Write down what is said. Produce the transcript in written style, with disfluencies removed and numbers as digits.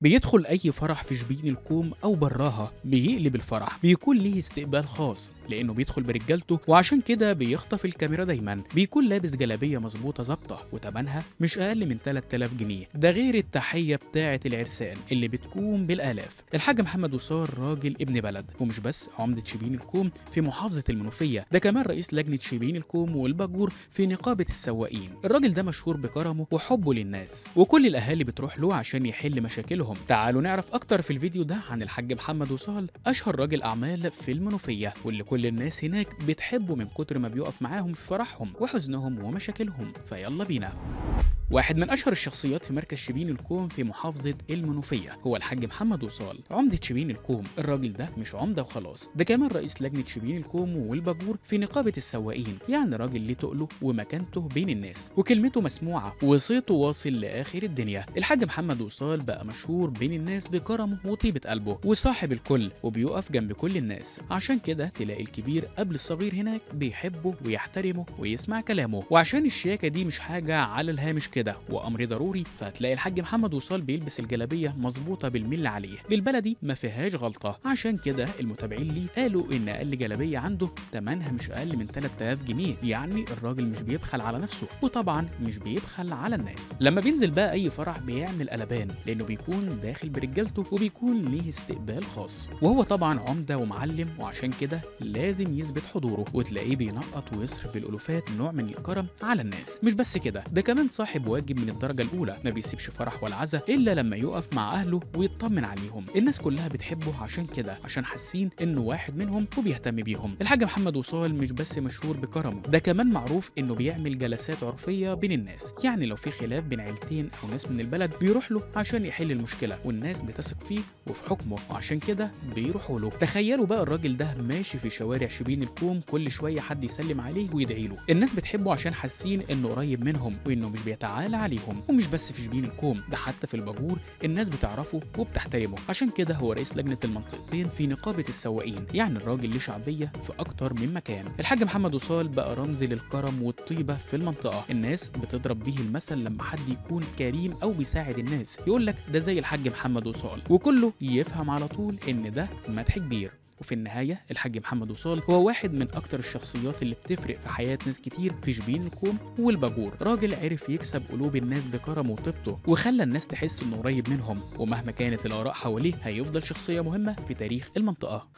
بيدخل أي فرح في شبين الكوم أو براها بيقلب الفرح، بيكون ليه استقبال خاص لأنه بيدخل برجالته، وعشان كده بيخطف الكاميرا دايما. بيكون لابس جلابية مظبوطة ظابطة وتمنها مش أقل من 3000 جنيه، ده غير التحية بتاعة العرسان اللي بتكون بالآلاف. الحاج محمد وصال راجل ابن بلد، ومش بس عمدة شبين الكوم في محافظة المنوفية، ده كمان رئيس لجنة شبين الكوم والباجور في نقابة السواقين. الراجل ده مشهور بكرمه وحبه للناس، وكل الأهالي بتروح له عشان يحل مشاكلهم. تعالوا نعرف أكتر في الفيديو ده عن الحاج محمد وصال، أشهر راجل أعمال في المنوفية، واللي كل الناس هناك بتحبه من كتر ما بيقف معاهم في فرحهم وحزنهم ومشاكلهم. فيلا بينا. واحد من أشهر الشخصيات في مركز شبين الكوم في محافظة المنوفية هو الحاج محمد وصال، عمدة شبين الكوم. الراجل ده مش عمدة وخلاص، ده كمان رئيس لجنة شبين الكوم والباجور في نقابة السواقين، يعني راجل ليه تقله ومكانته بين الناس، وكلمته مسموعة وصيته واصل لآخر الدنيا. الحاج محمد وصال بقى مشهور بين الناس بكرمه وطيبة قلبه، وصاحب الكل وبيقف جنب كل الناس، عشان كده تلاقي الكبير قبل الصغير هناك بيحبه ويحترمه ويسمع كلامه. وعشان الشياكة دي مش حاجة على الهامش كده وامر ضروري، فهتلاقي الحاج محمد وصال بيلبس الجلابية مظبوطة بالملي عليه، بالبلدي ما فيهاش غلطه. عشان كده المتابعين ليه قالوا ان اقل جلابية عنده ثمنها مش اقل من 3000 جنيه، يعني الراجل مش بيبخل على نفسه، وطبعا مش بيبخل على الناس. لما بينزل بقى اي فرح بيعمل قلبان، لانه بيكون داخل برجالته وبيكون ليه استقبال خاص، وهو طبعا عمده ومعلم، وعشان كده لازم يثبت حضوره، وتلاقيه بينقط ويصرف بالالوفات نوع من الكرم على الناس. مش بس كده، ده كمان صاحب واجب من الدرجة الأولى، ما بيسيبش فرح ولا عزا إلا لما يقف مع أهله ويطمن عليهم. الناس كلها بتحبه عشان كده، عشان حاسين إنه واحد منهم وبيهتم بيهم. الحاج محمد وصال مش بس مشهور بكرمه، ده كمان معروف إنه بيعمل جلسات عرفية بين الناس، يعني لو في خلاف بين عيلتين أو ناس من البلد بيروح له عشان يحل المشكلة، والناس بتثق فيه وفي حكمه، وعشان كده بيروحوا له. تخيلوا بقى الراجل ده ماشي في شوارع شبين الكوم، كل شوية حد يسلم عليه ويدعي له. الناس بتحبه عشان حاسين إنه قريب منهم وإنه مش بيتعالى عليهم. ومش بس في شبين الكوم، ده حتى في الباجور الناس بتعرفه وبتحترمه، عشان كده هو رئيس لجنة المنطقتين في نقابة السواقين، يعني الراجل ليه شعبية في أكتر من مكان. الحاج محمد وصال بقى رمز للكرم والطيبة في المنطقة، الناس بتضرب به المثل لما حد يكون كريم أو بيساعد الناس يقول لك ده زي الحاج محمد وصال، وكله يفهم على طول إن ده مدح كبير. وفي النهاية الحاج محمد وصال هو واحد من أكتر الشخصيات اللي بتفرق في حياة ناس كتير في شبين الكوم والباجور. راجل عرف يكسب قلوب الناس بكرمه وطيبته، وخلى الناس تحس إنه قريب منهم، ومهما كانت الآراء حواليه هيفضل شخصية مهمة في تاريخ المنطقة.